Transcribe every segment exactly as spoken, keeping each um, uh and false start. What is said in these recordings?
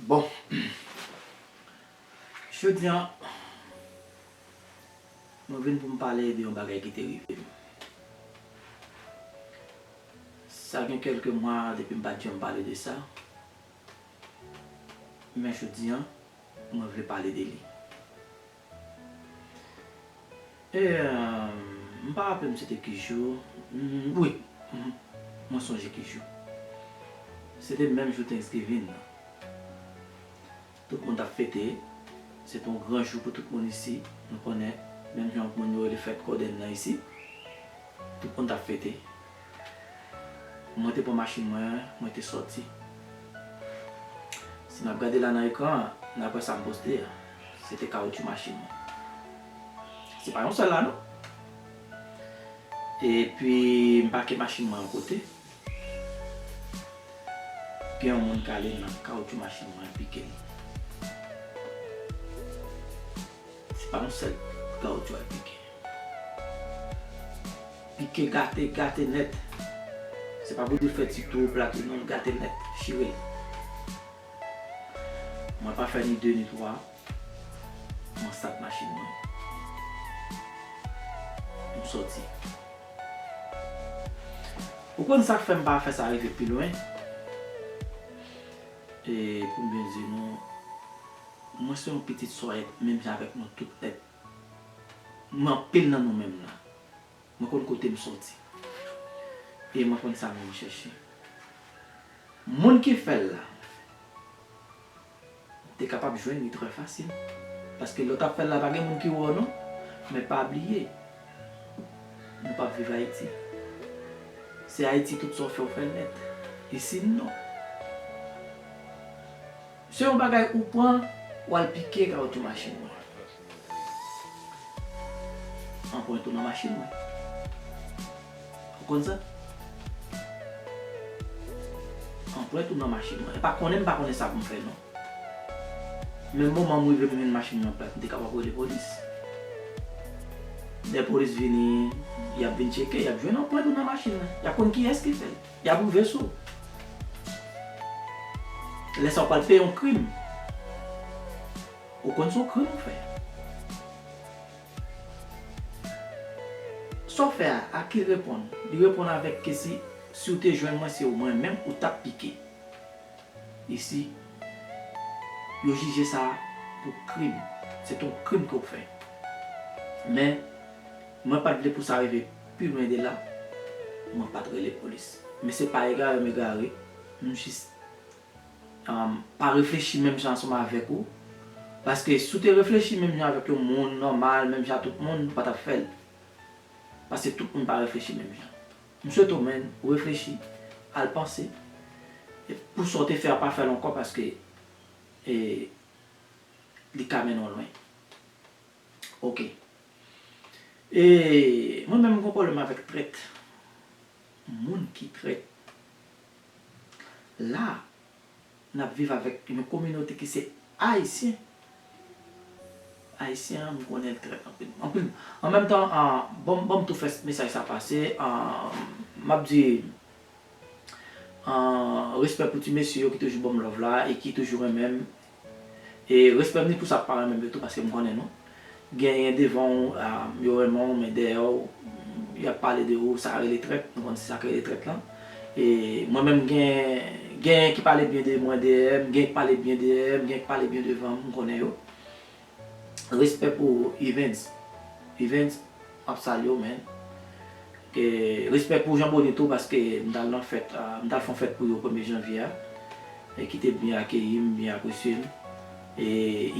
Bon, jodi a, mwen vin pou m pale de yon bagay ki te rive m. Sa gen kèlke mwa depi m pa t janm pale de sa, men jodi a, mwen vle pale de li. E, euh, m pa raple m se te ki jou. Mm, wi, mhm, mwen sonje ki jou. Se te menm jou Thanksgiving nan. Tout moun t ap fete. Se te yon gran jou pou tout moun isi. Nou konnen, menm jan moun yo rele fèt kodenn nan isi. Tout moun t ap fete. Mwen te pran machin mwen, mwen te sòti. Si n ap gade la nan ekran an, n ap wè sa m poste a. Se te kawotchou machin mwen. Se pa yon sèl la, non. Epi, m pake machin mwen yon kote. Gen yon moun k ale nan kawotchou machin mwen pike l. Se pa yon sèl kawotchou al pike. Pike, gate, gate nèt. Se pa pou di fè ti tou plat, non, l gate nèt, chire l. Mwen pa fè ni de ni twa, mwen stat machin mwen. M sòti. Ou konn sa k fè m pa fè sa rive pi lwen? E pou m byen di nou, mwen se yon pitit Sòyèt, menm jan avèk nou tout tèt. Mwen anpil nan nou menm nan. Mwen konn kote m sòti. E mwen konn sa mwen chèche. Moun ki fè l la, te kapab jwenn li trè fasil. Paske lè w t ap fè l la, pa gen moun ki wè w non. Men pa bliye, nou p ap viv Ayiti. Se Ayiti tout sa w fè, w fè l nèt. Isi n non. Se yon bagay ou pran, w al pike kawotchou machin mwen. Anprent ou nan machin mwen. Ou konn sa? Anprent ou nan machin mwen. E pa konnen m pa konnen sa pou m fè non. Men moman m rive m jwenn machin nan plat, m te kapab rele polis. Lè polis vini, y ap vin tcheke, y ap jwenn anprent ou nan machin nan. Y ap konn kiyès ki fè l. Y ap rive sou w. Lè sa w pral peye yon krim. Ou konn se yon krim ou fè. Sa w fè a, a ki l reponn? Li reponn avèk ke si, si w te jwenn mwen, se mwen menm ou t ap pike. Isi, yo jije sa pou krim. Se t on krim ke w fè. Men, mwen pa t vle pou sa rive pi lwen de la, mwen pa t rele polis. Men se pa egare m egare, m jis, um, pa reflechi menm jan ansanm avèk ou. Paske si w te reflechi menm jan avèk yon moun nòmal, menm jan tout moun, ou pa t ap fè l. Paske tout moun pa reflechi menm jan. M swete w, menn, ou reflechi, al panse. E pou sa w te fè a, pa fè l ankò paske, e, li ka mennen w lwen. Oke. E mwen menm, m gon pwoblèm avèk trèt. Moun ki trèt. La, n ap viv avèk yon kominote ki se Ayisyen. Ayisyen an, m konnen l trèt anpil. Anpil. An menm tan, ah, ban m, ban m tou fè mesaj sa pase. Ah, m ap di, ah, respè pou ti mesye yo ki toujou ban m love la e ki toujou renmen m. E respè m ni pou sa k pa renmen m yo tou, paske m konnen nou. Genyen devan w, ah, yo renmen w, men dèyè w, y ap pale de ou, sa rele trèt, nou konn se sa k rele trèt lan. E mwen menm, gen, genyen ki pale byen de mwen dèyè m, genyen ki pale byen dèyè m, genyen ki pale byen devan m, m konnen yo. Respè pou Evens. Evens, m ap salye w, men. E respè pou Jean Bonito, paske m t al nan fèt, ah, m t al fè yon fèt pou yo premye janvye a, e ki te byen akeyi m, byen apresye m. E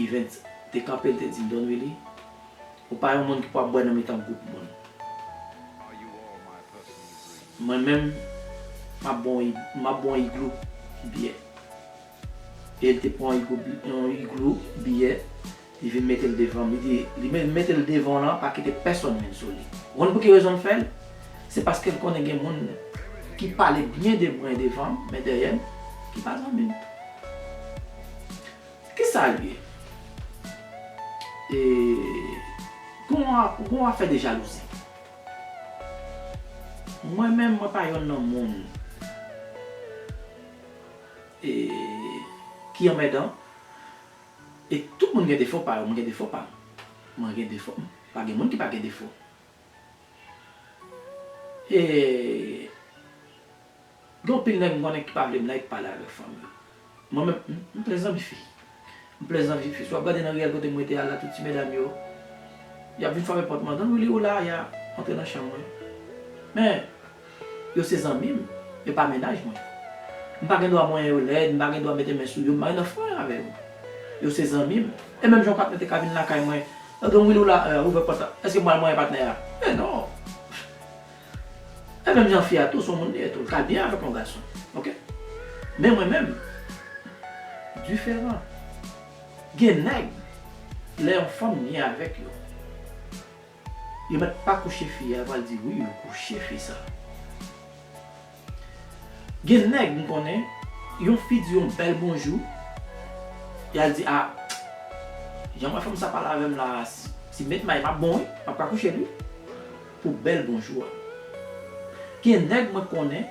Evens te kanpe, l te di m, Don Willy, ou pa yon moun ki pou ap bwè nan mitan gwoup moun. Mwen menm, m ap bon, m ap bon Igloo byè. E l te pran yon Igloo, yon Igloo byè, li vin mete l devan m. Li di, li men-, mete l devan w lan, pa kite pèsonn vin sou li. Ou konn pou ki rezon l fè l? Se paske l konnen gen moun ki pale byen de mwen devan m, men dèyè m, ki pa zanmi m. Kisa l ye? E, gon a-, gon afè de jalouzi. Mwen menm, mwen pa yonn nan moun, e, ki anmèdan. E tout moun gen defo pa yo, mwen gen defo pa m. Mwen gen defo m. Pa gen moun ki pa gen defo. E gen anpil nèg m konnen ki pa vle m la, ki pale avèk fanm yo. Mwen menm, m, m plen zanmi fi. M plen zanmi fi. Si w ap gade nan riyèl kote m rete a la, tout ti medam yo, y ap vin frape pòt mwen. "Don Willy, ou la?" Y a antre nan chanm mwen. Men, yo se zanmi m, yo pa mennaj mwen. M pa gen dwa monyen yo lèd, m pa gen dwa mete men sou yo, m pa gen dwa fè anyen avè yo. Yo se zanmi m. E menm jan yon patnè te ka vin lakay mwen, "Don Willy, ou la?" "Ouvè pòt la." "Èske m pral monyen patnè a?" Men non. E menm jan fi a tou, se yon moun li ye tou, l ka byen avèk yon gason. Oke? Men mwen menm, diferan. Gen nèg, lè yon fanm byen avèk yo, yo mèt pa kouche fi a, yo pral di, "Wi, yo kouche fi sa." Gen nèg m konnen, yon fi di yon bèl bonjou, y al di, "A, jan m wè fanm sa pale avè m la, si, si m met may, m ap bon, wi, m ap ka kouche l, wi." Pou bèl bonjou a. Gen nèg mwen konnen,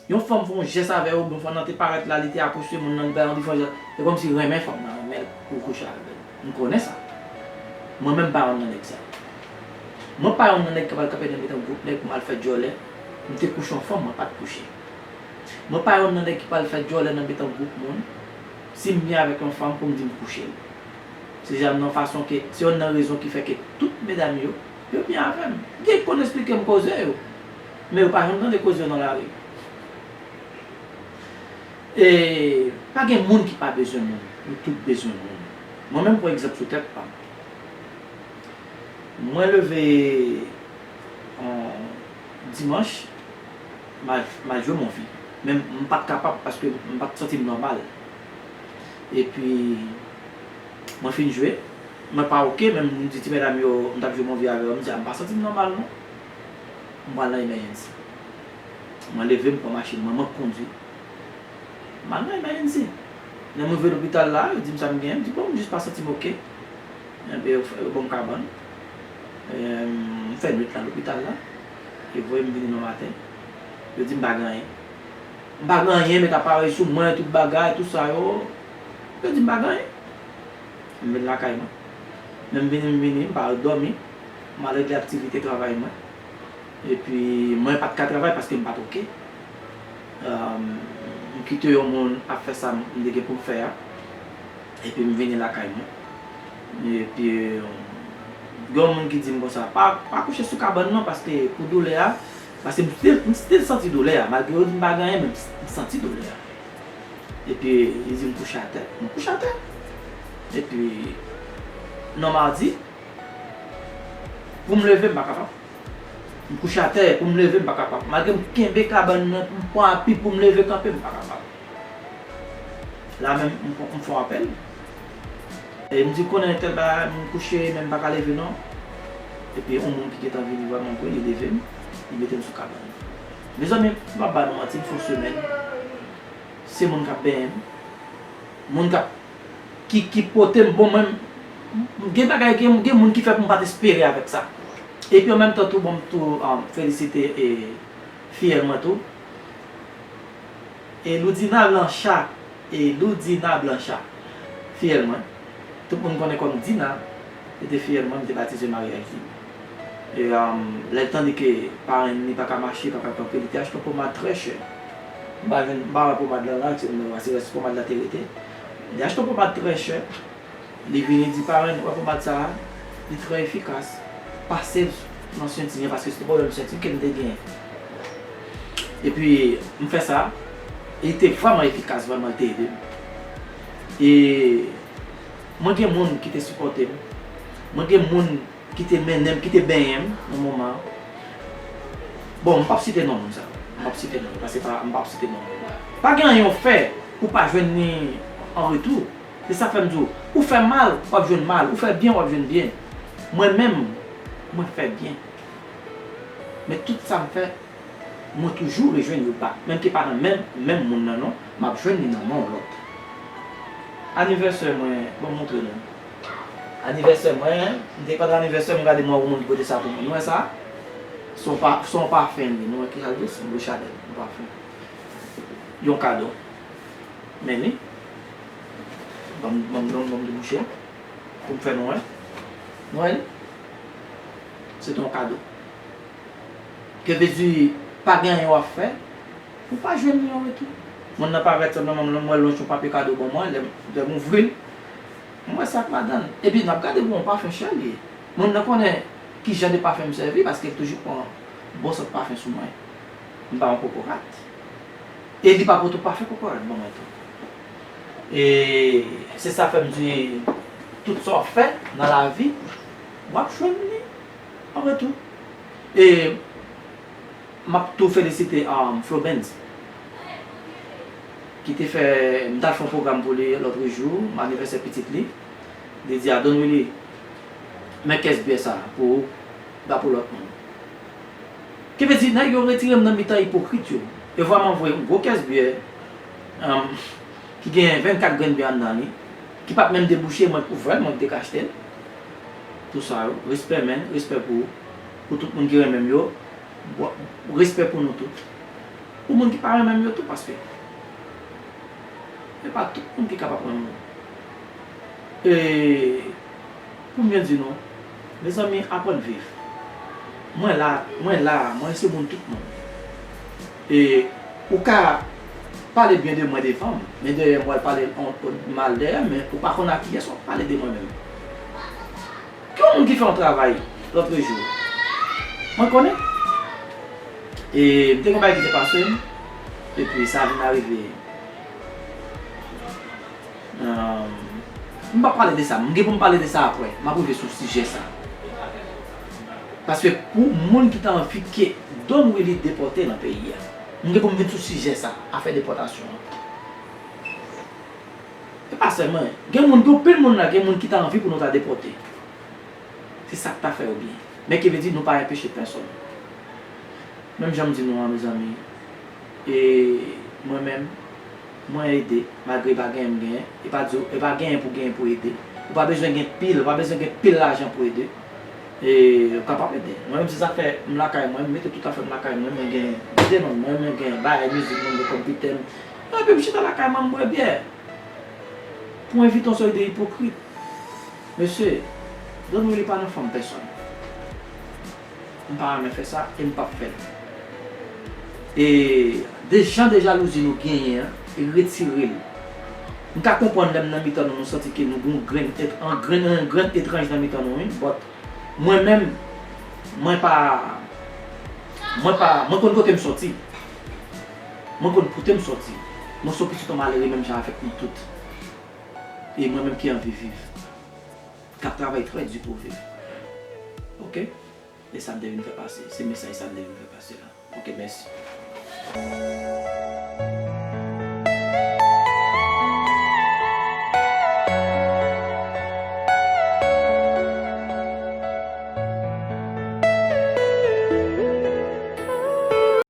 yon fanm fè yon jès avè yo, oubyen fanm nan te parèt la, li te apwoche moun nan, li ba yon diferan jès. Se kòmsi renmen fanm nan, renmen l pou kouche avè l. M konnen sa. Mwen menm pa youn nan nèg sa. Mwen pa youn nan nèg ki pral kanpe nan mitan gwoup nèg pou m al fè djòlè. M te kouche yon fanm, mwen pa t kouche. Mwen pa youn nan nèg ki pral fè djòlè nan mitan gwoup moun. Si m byen avèk yon fanm pou m di m kouche l. Se jan nan fason ke, se youn nan rezon ki fè ke tout medam yo, yo byen avè m. Gen ki konn esplike m koze yo, men yo pa janm tande koze yo nan lari. E pa gen moun ki pa bezwen moun. Nou tout bezwen moun. Mwen menm, pran egzanp sou tèt pa m. Mwen leve yon dimanch, m al, m al jwe Monvi. Men m pa t kapab paske m pa t santi m nòmal. Epi, mwen fin jwe, mwen pa oke, men m di ti medam yo, m t ap jwe Monvi avè yo, m di, "A, m pa santi m nòmal non." M pral nan emergency. Mwen leve, m pran machin mwen, mwen k kondwi. M al nan emergency. Lè m rive lopital la, yo di m sa m genyen, m di, "Bon, m jis pa santi m oke." Enben, yo fè, yo ban m kabann. Em, m fè nwit la lopital la. Yo voye m vini nan maten. Yo di m pa gen anyen. M pa gen anyen, met aparèy sou mwen, tout bagay, tout sa yo. Yo di m pa gen anyen. M vin lakay mwen. Lè m vini, m vini, m pa ret dòmi. M al regle aktivite travay mwen. Epi, mwen pa t ka travay paske m pa t oke. Em, m kite yon moun ap fè sa m te gen pou m fè a. Epi m vini lakay mwen. Epi, gen yon moun ki di m konsa, "Pa, pa kouche sou kabann nan, paske pou doulè a, paske m still, m still santi doulè a, malgre yo di m pa gen anyen, men m, m santi doulè a." Epi, li di m kouche atè, m kouche atè. Epi, nan madi, pou m leve, m pa kapab. M kouche atè, pou m leve, m pa kapab. Malgre m kenbe kabann nan, m pran api pou m leve kanpe, m pa kapab. La menm, m, m fè yon apèl. E m di, "Konnen tèl bagay, m kouche, men m pa ka leve non." Epi, yon moun ki gentan vini vrèman vre, li leve m, li mete m sou kabann. Mezanmi, m p ap ba nou manti, m fè yon semèn. Se moun k ap benyen m. Moun k ap, ki, ki pote m, bon, mwen, m, gen bagay, gen, gen moun ki fè pou m pa t espere avèk sa. Epi, an menm tan tou, bon, m tou, um, felisite, e, fiyèl mwen tou. E Loudina Blanchard, e Loudina Blanchard, fiyèl mwen. Tout moun konnen kòm Dina, se te fiyèl mwen, m te batize maryaj li. E, um, lè l tande ke parenn li pa ka mache, pa ka kanpe, li te achte yon pomad trè chè. M pa jwenn, m pa wè pomad lan la, se, se rès pomad la te rete. Li achte yon pomad trè chè. Li vini di, "Parenn, wè pomad sa a, li trè efikas. Pase l nan senti m, paske se te pwoblèm senti ke m te genyen." Epi, m fè sa, e li te vrèman efikas, vrèman, li te ede m. E mwen gen moun ki te sipòte m. Mwen gen moun ki te mennen m, ki te benyen m nan moman an. Bon, m p ap site non moun sa yo. M p ap site non, paske pa, m p ap site non moun. Pa gen anyen w fè pou w pa jwenn li an retou. Se sa k fè m di w, ou fè mal, w ap jwenn mal. Ou fè byen, w ap jwenn byen. Mwen menm, mwen fè byen. Men tout sa m fè, mwen toujou rejwenn yo bak. Menm ke pa nan menm, menm moun nan non, m ap jwenn li nan men yon lòt. Anivèsè mwen, bon, m montre nou. Anivèsè mwen, m te pandan anivèsè, m gade m wè yon moun ki pote sa pou mwen. Nou wè sa? Se yon pa, se yon pafen li. Nou wè ki sa l ye? Se yon bouch a lèv, yon pafen. Yon kado. Men li. Ban m, ban m, ban m, ban m debouche pou m fè Nwèl. Nwèl, se te yon kado. Ke vle di, pa gen anyen w ap fè, ou pa jwenn li an retou. Moun nan pa fè sèlman, m wè l lonje yon papye kado ban mwen, lè, lè m ouvri l, m wè sa k ladan l. Epi n ap gade, bon, yon pafen chè li ye. Moun nan konnen ki jan de pafen m sèvi, paske l toujou pran bon sant pafen sou mwen. M pa yon kokorat. E li pa pote pafen kokorat ban mwen tou. E se sa fè m di, tout sa w ap fè nan lavi, w ap jwenn li an retou. E m ap tou felisite, um, Flo Benz, ki te fè, m t al fè yon pwogram pou li lòt jou, anivèsè pitit li. Li di a Don Willy, men kès byè sa pou ou, ba pou lòt moun. Ki vle di, nèg yo retire m nan mitan ipokrit yo. Yo voye m voye yon gwo kès byè, um, ki gen vennkat grenn byè anndan li, ki p ap menm debouche, mwen pou vwèl, mwen ki te ka achte l. Tout sa yo, respè, men, respè pou, pou tout moun ki renmen m yo. Bon, respè pou nou tout. Pou moun ki pa renmen m yo tou, paske e pa tout moun ki kapab renmen w. E pou m byen di nou, mezanmi, aprann viv. Mwen la, mwen la, mwen se moun tout moun. E ou ka pale byen de mwen devan m, men dèyè m, w al pale on, on mal dèyè m, men ou pa konn a kiyès w ap pale de mwen menm. Gen yon moun ki fè yon travay lòt jou. Mwen konnen. E m te gen bagay ki te pase m. Epi sa vin arive. Um, m p ap pale de sa. M gen pou m pale de sa apre. M ap rive sou sijè sa. Paske pou moun ki ta anvi ke Don Willy depòte nan peyi a, m gen pou m vin sou sijè sa, afè depòtasyon an. E pa sèlman, gen moun, gen anpil moun la, gen moun ki ta anvi pou nou ta depòte. Se sa k ta fè yo byen. Men ki vle di nou pa enpeche pèsonn. Menm jan m di nou an, mezanmi, e mwen menm, mwen ede, malgre pa genyen m genyen. E pa di, e pa genyen pou genyen pou ede. Ou pa bezwen gen pil, ou pa bezwen gen pil lajan pou ede. E ou kapab ede. Mwen menm, se sa k fè m lakay mwen, m mete tout afè m lakay mwen, mwen gen de nonm mwen, mwen gen bagay mizik mwen, gen kòm pitè m. Epi m chita lakay mwen, m bwè byè. Pou envite yon seri de ipokrit. Mesye, Don Willy pa nan fanm pèsonn. M pa renmen fè sa e m p ap fè l. E de jan de jalouzi nou genyen an, e retire l. M ka konprann lè m nan mitan nou, nou santi ke nou gen yon grenn, et-, an grenn, an grenn etranj nan mitan nou, wi, but mwen menm, mwen pa, mwen pa, mwen konn kote m soti. Mwen konn kote m soti. Mwen se yon pitit yon malere menm jan avèk nou tout. E mwen menm ki anvi viv. K ap travay trè di pou viv. Oke? E sa m te vin fè pase. Se mesaj sa m te vin fè pase la. Oke, mèsi.